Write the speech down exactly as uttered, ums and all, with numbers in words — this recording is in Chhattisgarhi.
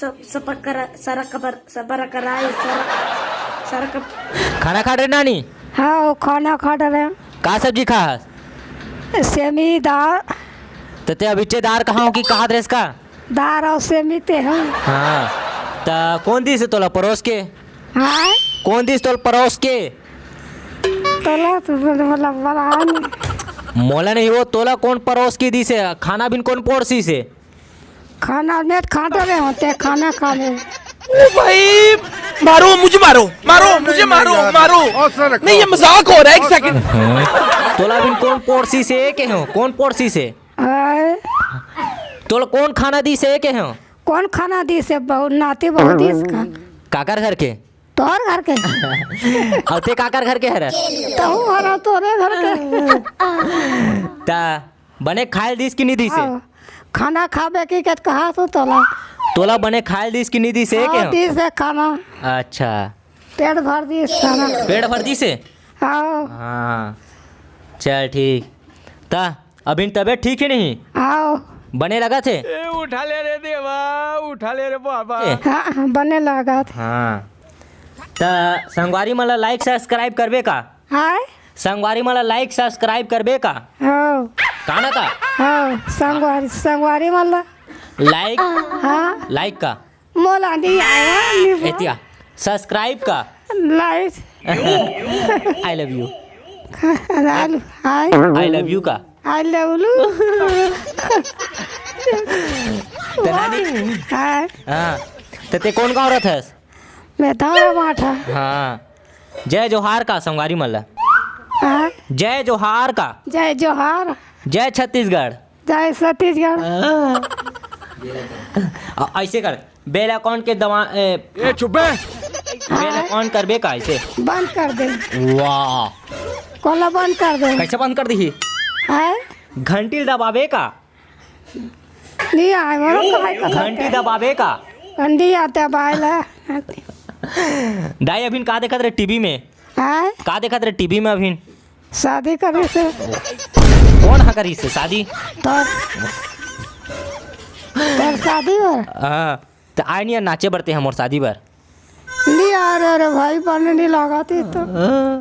सब, सब करा, सारा कबर, सब करा, सारा, सारा कब- खाना खा रहे नानी? हाँ, वो खाना खा रहे हैं। का सब्जी खा हस? सेमी, दार। त ते अभिच्चे दार कहा हो कि कहा ड्रेस का? दार और सेमी ते हो। हाँ। त कौन दिस तोला परोस के? हाँ। कौन दिस तोला परोस के? तोला तो मतलब बड़ा नहीं। मोला नहीं, वो तोला कौन परोस के दिस हे? खाना बिन कौन परोसी से? खाना में खाते रहे होते, खाना खा ले। ओ भाई, मारो, मुझे मारो, मारो, मुझे मारो, मारो। नहीं, ये मजाक हो रहा है, एक सेकंड। तोला बिन कौन परोसी से के हो? कौन परोसी से? आए। तोला कौन खाना दिस हे के हो? कौन खाना दिस हे? बहुत नाती बहुत दिस खाना। काकर घर के? तोर घर के। अउ ते काकर घर के हर? तहू हरा तोरे घर के। ता बने खाए दिस कि नहीं दिस हे? हाँ। खाना खाबे की के कहा तो तोला। तोला बने खाए दिस कि नहीं दिस हे के हाँ, हो? दिस हे खाना। अच्छा। पेट भर दिस खाना। पेट भर दिस हे? हाँ। हाँ। चल ठीक। ता अभिन तबीयत ठीक हे नहीं? हाँ। बने लगथे? ए, उठा ले रे देवा, उठा ले रे बाबा। ए। हाँ, हाँ, बने लगथे। हाँ। त संगवारी मन ला like subscribe करबे का? हाँ। संगवारी मन ला like subscribe करबे का? हाँ। का ना का? हाँ, संगवारी, संगवारी मन ला। Like? हाँ। Like का? मोला नहीं आया, नहीं बोल। एतिया। Subscribe का? Like। I love you। Hi. I love you का? I love you। त नानी? हाय। हाँ। त ते कौन गाँव रथस? मैं धारा माठा। हाँ। जय जोहार का संगवारी मन ला? हाँ। जय जोहार का? जय जोहार। जय छत्तीसगढ़। जय छत्तीसगढ़। अ, ऐसे कर, bell icon के दबा, ए, ए, चुप बे। Bell icon करबे का ऐसे? बंद कर दे। वाह। कोला बंद कर दे। कैसे बंद कर दिही? हैं? घंटी ल दबाबे का? नहीं आए, मोरो काय का घंटी दबाबे का? घंटी आते बाय ला। दाई अभिन का देखत रहे टीवी में? हैं? का देखत रहे टीवी में अभिन? शादी करे से। कौन हा करिस हे शादी? तोर, तोर शादी बर। हाँ, त आय नहीं नाचे बर ते हा मोर शादी बर। नहीं आ रहे रे भाई, बने नहीं लागत हे तो। हाँ,